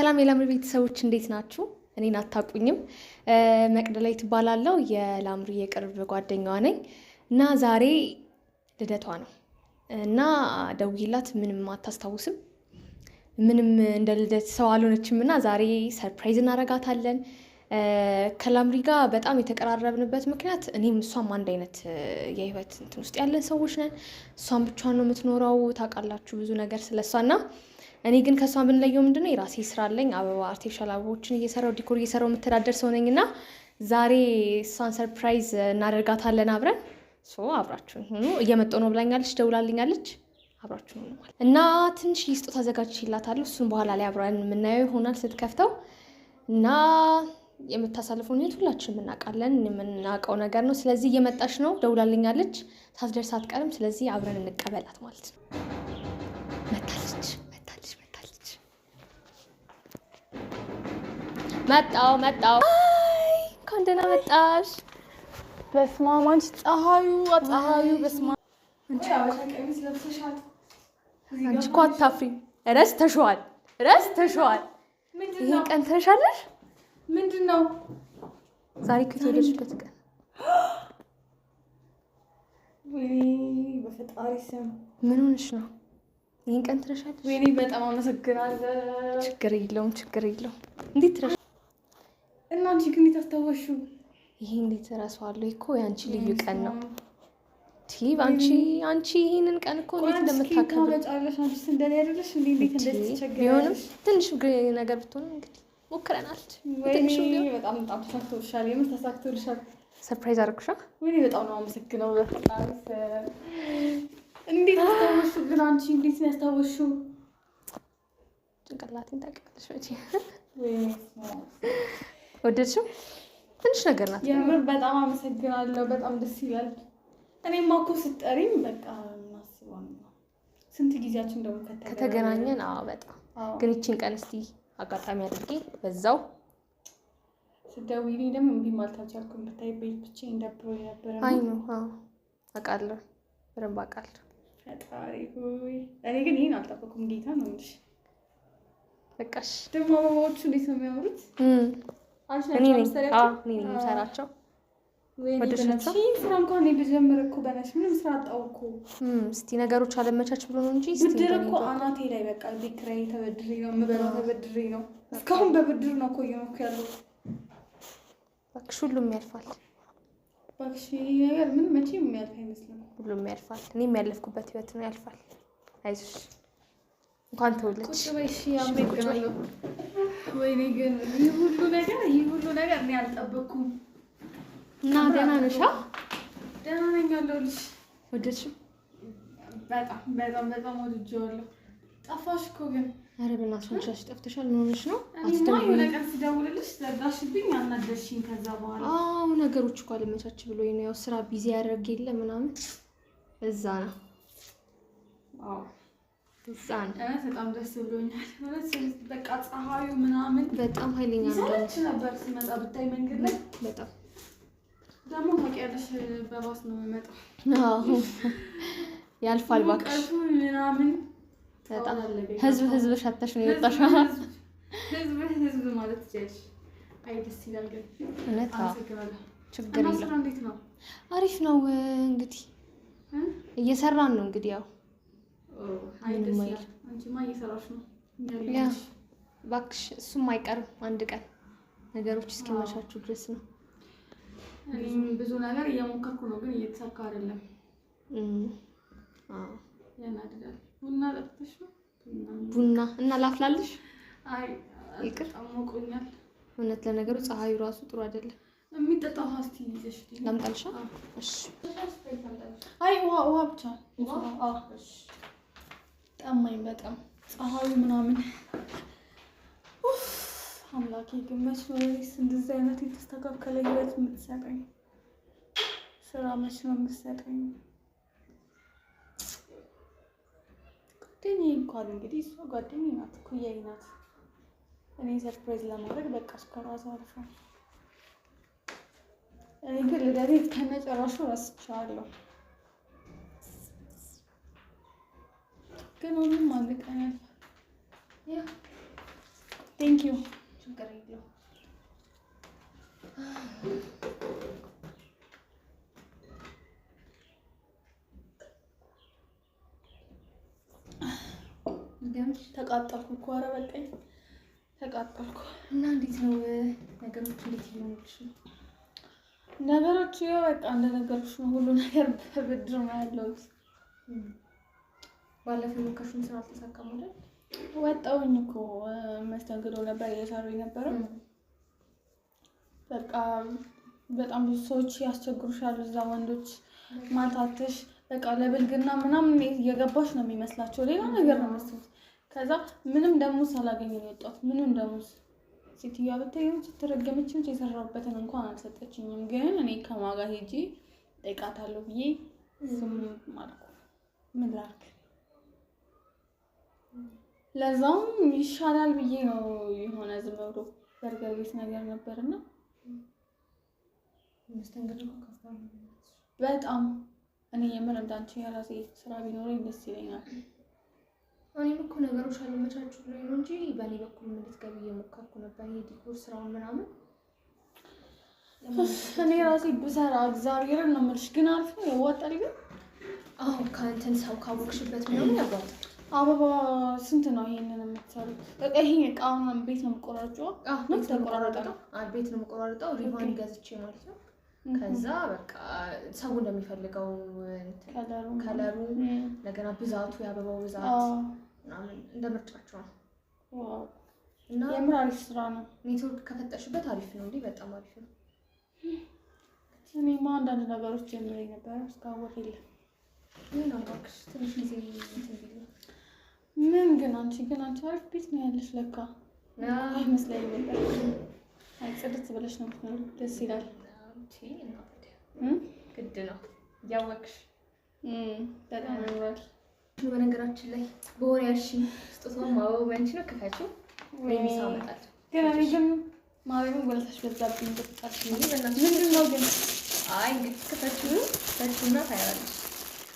ሰላም የላምሪ ቤተሰቦች እንዴት ናችሁ? እኔን አታውቁኝም። መቅደላዊት እባላለሁ። የላምሪ የቅርብ ጓደኛዋ ነኝ እና ዛሬ ልደቷ ነው እና ደውዬላት ምንም አታስታውስም። ምንም እንደ ልደት ሰው አልሆነችም እና ዛሬ surprise እናረጋታለን። ከላምሪ ጋር በጣም የተቀራረብንበት ምክንያት እኔም እሷም አንድ አይነት የህይወት እንትን ውስጥ ያለን ሰዎች ነን። እሷም ብቻዋን ነው የምትኖረው፣ ታውቃላችሁ ብዙ ነገር ስለ እሷ እና እኔ ግን ከእሷ የምንለየው ምንድነው የራሴ ስራ አለኝ። አበባ artificial አበቦችን እየሰራው decor እየሰራው የምተዳደር ሰው ነኝ እና ዛሬ እሷን surprise እናደርጋታለን አብረን። So አብራችሁን ሁኑ። እየመጣሁ ነው ብላኛለች፣ ደውላልኛለች። አብራችሁን ሁኑ ማለት እና ትንሽ ስጦታ አዘጋጅቼላታለሁ። እሱን በኋላ ላይ አብረን የምናየው ይሆናል ስትከፍተው እና የምታሳልፈውን ህይወት ሁላችንም እናውቃለን፣ የምናውቀው ነገር ነው። ስለዚህ እየመጣች ነው፣ ደውላልኛለች። ሳትደርስ አትቀርም። ስለዚህ አብረን እንቀበላት ማለት ነው። መታለች፣ መታለች፣ መታለች። መጣው፣ መጣው። አይ እንኳን ደህና መጣሽ። በስመ አብ አንቺ ፀሐዩ ፀሐዩ በስመ አብ። አንቺ እኮ አታፍሪም። ረስተሽዋል፣ ረስተሽዋል። ይሄን ቀን ትረሻለሽ? ምንድን ነው ዛሬ እኮ የተወለድሽበት ቀን። ወይኔ በፈጣሪ ስም ምን ሆነሽ ነው? ይሄን ቀን ትረሻለሽ? ወይኔ በጣም አመሰግናለሁ። ችግር የለውም፣ ችግር የለውም። እንዴት ትረሻ እና አንቺ ግን እንዴት አስታወስሽው? ይሄ እንዴት እረሳዋለሁ? እኮ የአንቺ ልዩ ቀን ነው። አንቺ አንቺ ይሄንን ቀን እኮ እንዴት እንደምታከብሪ ታመጫለሽ። አንቺስ እንደኔ አይደለሽ እንዴ? እንዴት እንደዚህ ትቸገሪያለሽ? ቢሆንም ትንሽ ነገር ብትሆንም እንግዲህ ሞክረናል። ወይኔ በጣም በጣም ተሳክቶልሻል። የምር ተሳክቶልሻል። Surprise አደረኩሻ። ወይኔ በጣም ነው የማመሰግነው። በፈጣሪ ስም እንዴት አስታወስሽው ግን? አንቺ እንዴት ነው ያስታወስሽው? ጭንቅላቴን ታውቂዋለሽ መቼ። ወይኔ ወደድሽው? ትንሽ ነገር ናት። የምር በጣም አመሰግናለሁ። በጣም ደስ ይላል። እኔማ እኮ ስትጠሪኝ በቃ እናስበው ነው። ስንት ጊዜያችን ደግሞ ከተገናኘን። አዎ በጣም ግን ይቺን ቀን እስቲ አጋጣሚ አድርጌ በዛው ስትደውይልኝ ደግሞ እምቢ ማለት አልቻልኩም። ብታይ ቤት ብቻዬን ደብሮኝ ነበረ። አይ ነው። አዎ አውቃለሁ፣ በደንብ አውቃለሁ። ፈጣሪ ሆይ እኔ ግን ይሄን አልጠበኩም። ጌታ ነው የምልሽ። በቃሽ። ደግሞ አበባዎቹ እንዴት ነው የሚያምሩት! አንቺ እኔ ነሽ ነኝ የምትሰሪያቸው? አዎ እኔ ነኝ የምሰራቸው። ወይኔ ወደድሻቸው? በእናትሽ ይሄን ስራ እንኳን እኔ ብጀምር እኮ በእናትሽ ምንም ስራ አጣሁ እኮ። እስቲ ነገሮች አለመቻች ብሎ ነው እንጂ እስቲ ብድር እንደኔ እኮ አናቴ ላይ በቃ ቤት ኪራይ ተበድሬ ነው የምበላው፣ ተበድሬ ነው እስካሁን በብድር ነው እኮ እየኖርኩ ያለሁት። እባክሽ ሁሉም ያልፋል፣ እባክሽ ይሄ ነገር ምን መቼም የሚያልፍ አይመስልም። ሁሉም ያልፋል። እኔም ያለፍኩበት ህይወት ነው፣ ያልፋል። አይዞሽ። እንኳን ተወለድሽ። ቁጭ በይ እሺ። አመሰግናለሁ። ወይኔ ግን ይህ ሁሉ ነገር ይህ ሁሉ ነገር እኔ አልጠበኩም። እና ደህና ነሽ? ደህና ነኝ አለሁልሽ። ወደድሽው? በጣም በጣም በጣም ወድጄዋለሁ። ጠፋሽ እኮ ግን። ኧረ በእናትሽ አንቺ እራስሽ ጠፍተሻል። ምን ሆነሽ ነው? እኔማ የሆነ ቀን ስደውልልሽ ዘጋሽብኝ፣ አናደርሽኝ። ከዛ በኋላ አዎ ነገሮች እኮ አለመቻች ብሎኝ ነው። ያው ስራ busy ያደርግ የለ ምናምን እዛ ነው Wow እዛ ነው። እውነት በጣም ደስ ብሎኛል። እውነት በቃ ፀሐዩ ምናምን በጣም ኃይለኛ ነው ደግሞ። ይሰለች ነበር ስመጣ ብታይ መንገድ ላይ በጣም ደግሞ ታውቂያለሽ፣ በባስ ነው የምመጣው። አዎ ያልፋል እባክሽ። ሙቀቱ ምናምን በጣም አለቀኝ። ህዝብ ህዝብ ሸተሽ ነው የወጣሽው። ህዝብ ህዝብ ማለት ትችያለሽ። አይ ደስ ይላል ግን። እውነት አዎ፣ አመሰግናለሁ። ችግር እና የለም። ስራ እንዴት ነው? አሪፍ ነው እንግዲህ እየሰራን ነው እንግዲህ ያው አይ ምንም ደስ አይልም። ይላል። አንቺማ እየሰራሽ ነው። ያ እባክሽ እሱም አይቀርም አንድ ቀን ነገሮች እስኪመቻቹ ድረስ ነው። እኔም ብዙ ነገር እየሞከርኩ ነው፣ ግን እየተሳካ አይደለም። አዎ ያናድዳል። ቡና ጠጥተሽ ነው? ቡና እና ላፍላልሽ። አይ ይቅር። በጣም ሞቆኛል። እውነት ለነገሩ ፀሐዩ ራሱ ጥሩ አይደለም። የሚጠጣ ውሃ እስኪ ይዘሽ ላምጣልሻ? እሺ አይ ውሃ ውሃ ብቻ። አዎ ጠማኝ በጣም ፀሐዩ ምናምን። ኡፍ አምላኬ ግን መች ነው ወይስ እንደዚህ አይነት የተስተካከለ ህይወት የምትሰጠኝ? ስራ መች ነው የምትሰጠኝ? ጓደኛዬ እንኳን እንግዲህ እሷ ጓደኛዬ ናት፣ እኩያዬ ናት። እኔ surprise ለማድረግ በቃ እስከ ራሷ አልፋ። እኔ ግን ልደቴ ከነጨራሹ ረስቼዋለሁ። ግን ሁሉም አንድ ቀን ያልፋል። Thank you። ችግር የለውም። ተቃጠልኩ እኮ፣ ኧረ በቃኝ፣ ተቃጠልኩ። እና እንዴት ነው ነገሮች? እንዴት እየሆኑልሽ ነው? ነገሮች ይኸው በቃ እንደነገርኩሽ ነው። ሁሉ ነገር በብድር ነው ያለሁት። ባለፈው የሞከርሽውን ስራ አልተሳካም አይደል? ወጣሁኝ እኮ፣ መስተንግዶ ነበር እየሰሩ የነበረው። በቃ በጣም ብዙ ሰዎች ያስቸግሩሻል እዛ፣ ወንዶች ማታትሽ በቃ ለብልግና ምናምን እየገባሽ ነው የሚመስላቸው፣ ሌላ ነገር ነው የሚመስሉት። ከዛ ምንም ደሞዝ ሳላገኝ ነው የወጣሁት። ምንም ደሞዝ፣ ሴትዮዋ ብታይ ስትረገመች የሰራሁበትን እንኳን አልሰጠችኝም። ግን እኔ ከማጋ ሄጄ እጠይቃታለሁ ብዬ ዝም አልኩ። ምን ላድርግ? ለዛውም ይሻላል ብዬ ነው፣ የሆነ ዝም ብሎ በርገር ቤት ነገር ነበርና። መስተንግዶ እኮ ከባድ ነው። በጣም። እኔ የምር እንዳንቺ የራሴ ስራ ቢኖረኝ ደስ ይለኛል። እኔም እኮ ነገሮች አልመቻቹ ብሎኝ ነው እንጂ በእኔ በኩል እንድትገቢ እየሞከርኩ ነበር። የ decor ስራውን ምናምን። እኔ ራሴ ብሰራ እግዚአብሔርን ነው የምልሽ፣ ግን አሪፍ ነው፣ ያዋጣል ግን። አዎ፣ ከእንትን ሰው ካወቅሽበት ምናምን ያዋጣል። አበባ ስንት ነው ይሄንን የምትሰሩት? በቃ ይሄ እቃ ቤት ነው የምቆራርጠው? ቤት ነው የምቆራርጠው። ቤት ነው የምቆራርጠው፣ ሪቫን ገዝቼ ማለት ነው። ከዛ በቃ ሰው እንደሚፈልገው color ኡ፣ እንደገና ብዛቱ፣ የአበባው ብዛት ምናምን እንደ ምርጫቸው ነው። እና የምር አሪፍ ስራ ነው። ኔትወርክ ከፈጠርሽበት አሪፍ ነው እንዴ! በጣም አሪፍ ነው። እኔማ አንዳንድ ነገሮች ጀምሬ ነበረ፣ እስካሁን ወፍ የለም። ምን እባክሽ፣ ትንሽ ጊዜ እንትን ቢል ነው። ምን ግን አንቺ አሪፍ ቤት ነው ያለሽ ለካ፣ አይመስለኝም ነበር። አይ ጽድት ብለሽ ነው የምትኖሪው፣ ደስ ይላል። ግድ ነው እያወቅሽ። በጣም ያምራል። በነገራችን ላይ በወሬ ያልሽኝ ስጦታውን አበባው ያንቺ ነው፣ ክፈችው። እኔ ምሳ አመጣለሁ። ግን እኔ ግን ማርያምን ወለታሽ በዛብኝ። ምንድን ነው ግን? አይ እንግዲህ ክፈችው፣ ክፈችውና ታያለሽ።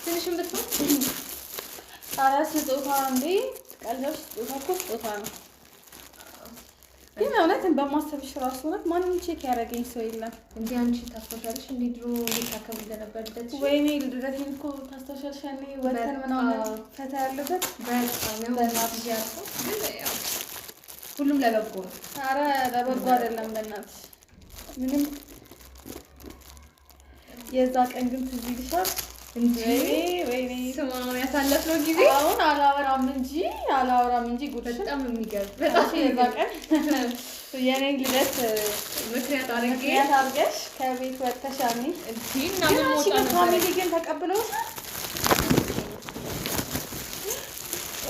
ትንሽም ብትሆን። ኧረ ስጦታ እንዴ ቀልደሽ፣ ስጦታ እኮ ስጦታ ነው። ግን እውነት በማሰብሽ ራሱ እውነት ማንም check ያደረገኝ ሰው የለም። እንዴ አንቺ ታስታውሻለሽ? እንዴ ድሮ እንዴት ታከብሪ እንደነበር ልደትሽ? ወይኔ ልደቴን እኮ ታስታውሻለሽ? ያኔ ወተን ምናምን ፈታ ያለበት። በጣም ያው ጊዜ አልፎ ግን ያው ሁሉም ለበጎ ነው። ኧረ ለበጎ አይደለም በእናትሽ ምንም። የዛ ቀን ግን ትዝ ይልሻል? እንጂ። ወይኔ። ስማ፣ ያሳለፍነው ጊዜ። አሁን አላወራም እንጂ ጉድሽን። በጣም የሚገርም፣ በጣም የዛ ቀን የኔን ልደት ምክንያት አድርጌ ምክንያት አድርገሽ ከቤት ወጥተሽ ያኔ እንጂ እና ግን ምን አንቺ መውጫ ግን ነበረ? Family ግን ተቀብለውሻል?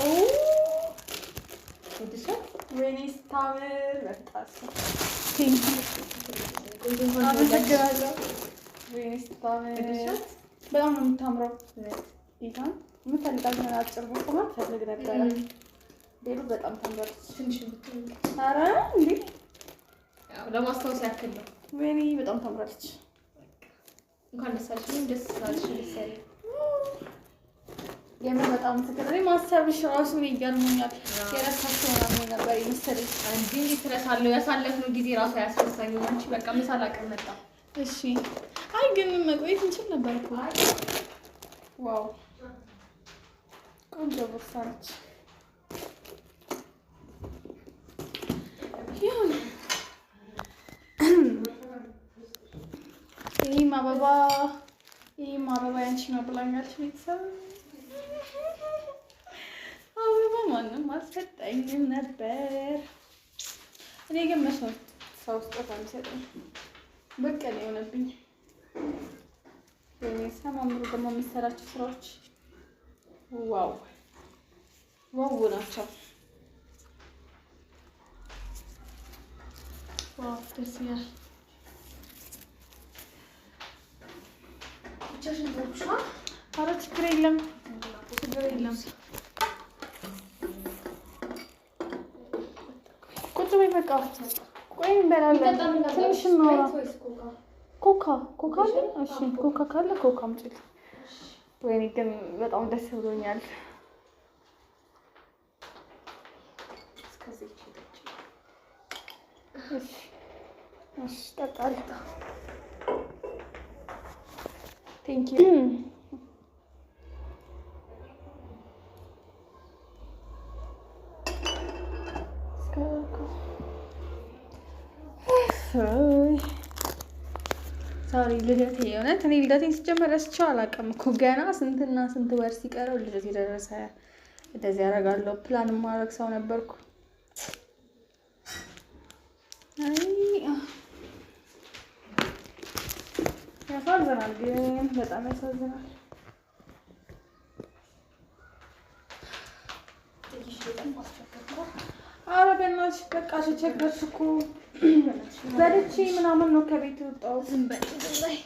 ኦ። ወድሻል? ወይኔ ስታምር! በቃ thank you። ቆንጆ እንኳን አመሰግናለሁ። ወይኔ ስታምር! ወደድሻት? በጣም ነው የምታምረው። ጌታን የምፈልጋት የሆነ አጭር ቦርሳ ፈልግ ነበረ። ቤሉ በጣም ታምራለች። ትንሽ ብትሆን። ኧረ እንዴ! ያው ለማስታወስ ያክል ነው። ወይኔ በጣም ታምራለች። እንኳን ደስ አለሽ። እኔም ደስ ስላለሽ ደስ ያለኝ። የምር በጣም ትክክል። እኔ ማሰብሽ ራሱ እኔ ይገርሞኛል። የረሳሽው ምናምን ነበር የመሰለኝ። እንዴ እንዴት እረሳለሁ? ያሳለፍነው ጊዜ ራሱ አያስረሳኝም። አንቺ በቃ ምሳ ላቅርብ መጣ። እሺ። አይ ግን መቆየት እንችል ነበር እኮ። Wow፣ ቆንጆ ቦርሳ ነች። ይሁን፣ ይህም አበባ ያንቺ ነው ብላኛለች። ቤተሰብ፣ አበባ ማንም አልሰጠኝም ነበር። እኔ ግን መች ነው ሰው ስጦታ የሚሰጠኝ? በቀል የሆነብኝ። ወይኔ ሲያማምሩ ደግሞ የምትሰራቸው ስራዎች፣ wow wow ናቸው። Wow፣ ደስ ይላል። ብቻሽን ተውኩሽ። ኧረ ችግር የለም፣ ችግር የለም። ቁጭ በይ በቃ። ቆይ እንበላለን። ትንሽ እናውራ። ኮካ፣ ኮካ አለ? እሺ ኮካ ካለ ኮካ አምጪልኝ። ወይኔ ግን በጣም ደስ ብሎኛል። እስከዚህ ጠጪ። እሺ እሺ፣ እጠጣለሁ። Thank you። Sorry ልደቴ፣ እውነት እኔ ልደቴን ሲጀመር ረስቼው አላውቅም እኮ። ገና ስንትና ስንት ወር ሲቀረው ልደቴ ደረሰ። እንደዚህ ያደርጋለሁ ፕላን ማድረግ ሰው ነበርኩ። አይ ያሳዝናል፣ ግን በጣም ያሳዝናል። ኧረ በእናትሽ በቃ ተቸገርሽ እኮ። በልቼ ምናምን ነው ከቤት የወጣሁት። ዝም በይ ዝም በይ።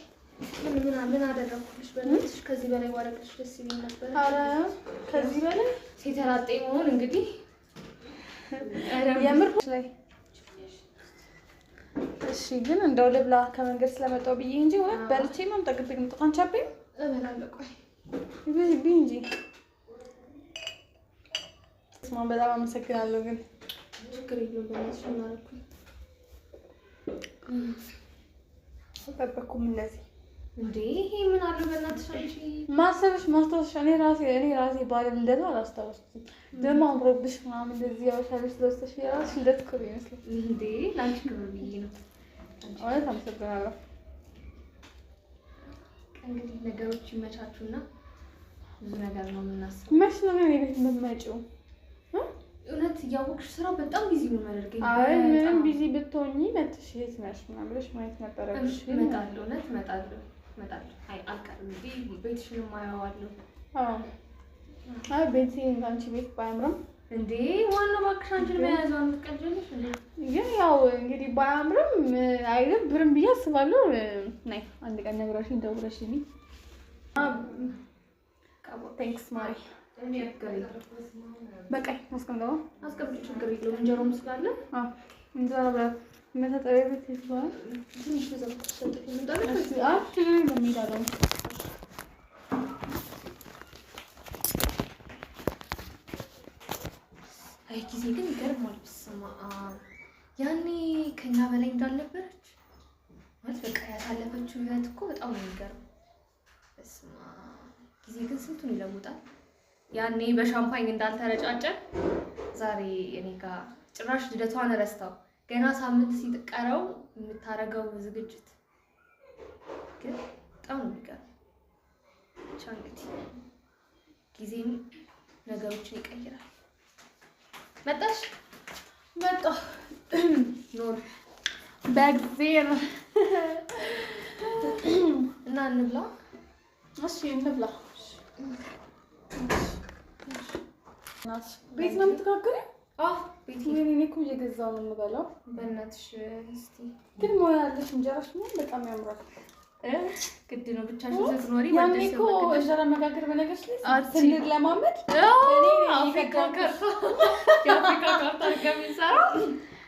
ምን ምን ምን አደረኩልሽ? በእናትሽ ከዚህ በላይ ባደረግልሽ ደስ ይለኝ ነበር። ኧረ ከዚህ በላይ ሴተራጤ መሆን እንግዲህ የምር ላይ እሺ። ግን እንደው ልብላ ከመንገድ ስለመጣሁ ብዬ እንጂ እውነት በልቼ ምናምን ጠግቤ ነው የመጣሁት። አንቺ አትበይም? እበላለሁ። ቆይ ብይ እንጂ። ስማ በጣም አመሰግናለሁ። ግን ችግር የለውም። በእናትሽ ምን አደረኩኝ? አልጠበኩም እንደዚህ እንዴ ይሄ ምን አለው? በእናትሽ አንቺ ማሰብሽ ማስታወስሽ። እኔ ራሴ ባለ ልደቱ አላስታወስኩትም። ደግሞ አምሮብሽ ምናምን እንደዚህ ያበሻ ልብስ ለብሰሽ የራስሽ ልደት እኮ ነው ይመስላል። እንዴ ለአንቺ ክብር ብዬ ነው። እውነት አመሰግናለሁ። እንግዲህ ነገሮች ይመቻቹና ብዙ ነገር ነው የምናስበው። መች ነው እኔ ቤት የምትመጪው? እውነት እያወቅሽ ስራው በጣም busy ነው የሚያደርገኝ። አይ ምንም በጣም። busy ብትሆኚ መጥተሽ የት ነሽ ምናምን ብለሽ ማየት ነበረብሽ። እመጣለሁ፣ እውነት እመጣለሁ፣ እመጣለሁ። አይ አልቀርም። እንዴ ቤትሽንም አየዋለሁ። አዎ አይ ቤቴ እንዳንቺ ቤት ባያምርም እንዴ ዋናው እባክሽ አንቺን መያዟ የምትቀልጂልሽ እንዴ? ግን ያው እንግዲህ ባያምርም አይደብርም ብዬ አስባለሁ። ነይ አንድ ቀን ነግረሽኝ ደውለሽልኝ። Thanks ማሪ። ችግር የለውም። በቃኝ አስቀምጠው። አስቀምጪ፣ ችግር የለውም። እንጀራውም ስላለ እንጀራ ብላ መታጠቢያ ቤት ይባላል። ትንሽ ተዘብቶ ይመጣል። አይ ችግር የለም እሄዳለሁ። አይ ጊዜ ግን ይገርማል። በስመ አብ ያኔ ከኛ በላይ እንዳልነበረች ማለት በቃ ያሳለፈችው ህይወት እኮ በጣም ነው የሚገርም። በስመ አብ ጊዜ ግን ስንቱን ይለውጣል። ያኔ በሻምፓኝ እንዳልተረጫጨ ዛሬ እኔ ጋር ጭራሽ ልደቷን ረስታው ገና ሳምንት ሲቀረው የምታረገው ዝግጅት ግን በጣም ነው የሚገርም። ብቻ እንግዲህ ጊዜም ነገሮችን ይቀይራል። መጣሽ መጣሁ ኖር በእግዜር። እና እንብላ። እሺ እንብላ። ቤት ነው የምትጋግሪው? አዎ ቤት። ወይኔ እኔ እኮ እየገዛሁ ነው የምበላው። በእናትሽ እስቲ ግን ሙያ ያለሽ እንጀራሽ ምናምን በጣም ያምራል። ግድ ነው ብቻሽን ስትኖሪ። ያኔ ወደሽ እኮ እንጀራ መጋገር በነገርሽ ላይ አቺ። ስንለማመድ እኔ አፍሪካ ካርታ የአፍሪካ ካርታ ከሚሰራው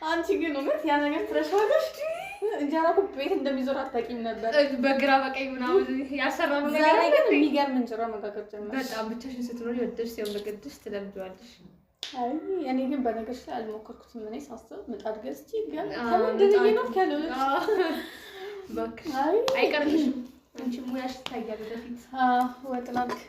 አንቺ ግን እውነት ያ ነገር ትረሻዋለሽ። እንጀራ እኮ ቤት እንደሚዞር አታውቂም ነበር። በግራ በቀኝ ምናምን ያልሰራነው ነገር ዛሬ አለ ግን እንዴ? የሚገርም እንጀራ መጋገር ጀመርሽ። በጣም ብቻሽን ስትኖሪ ወደሽ ሲሆን በግድሽ ትለምጂዋለሽ። አይ እኔ ግን በነገርሽ ላይ አልሞከርኩትም። እኔ ሳስብ ምጣድ ገዝቼ ግን አዎ፣ ከምንድን ምጣድ። ነው ያለው። እባክሽ አይ አይቀርልሽም። አንቺ ሙያሽ ይታያል ወደፊት። አዎ ወጥ ላድርግ።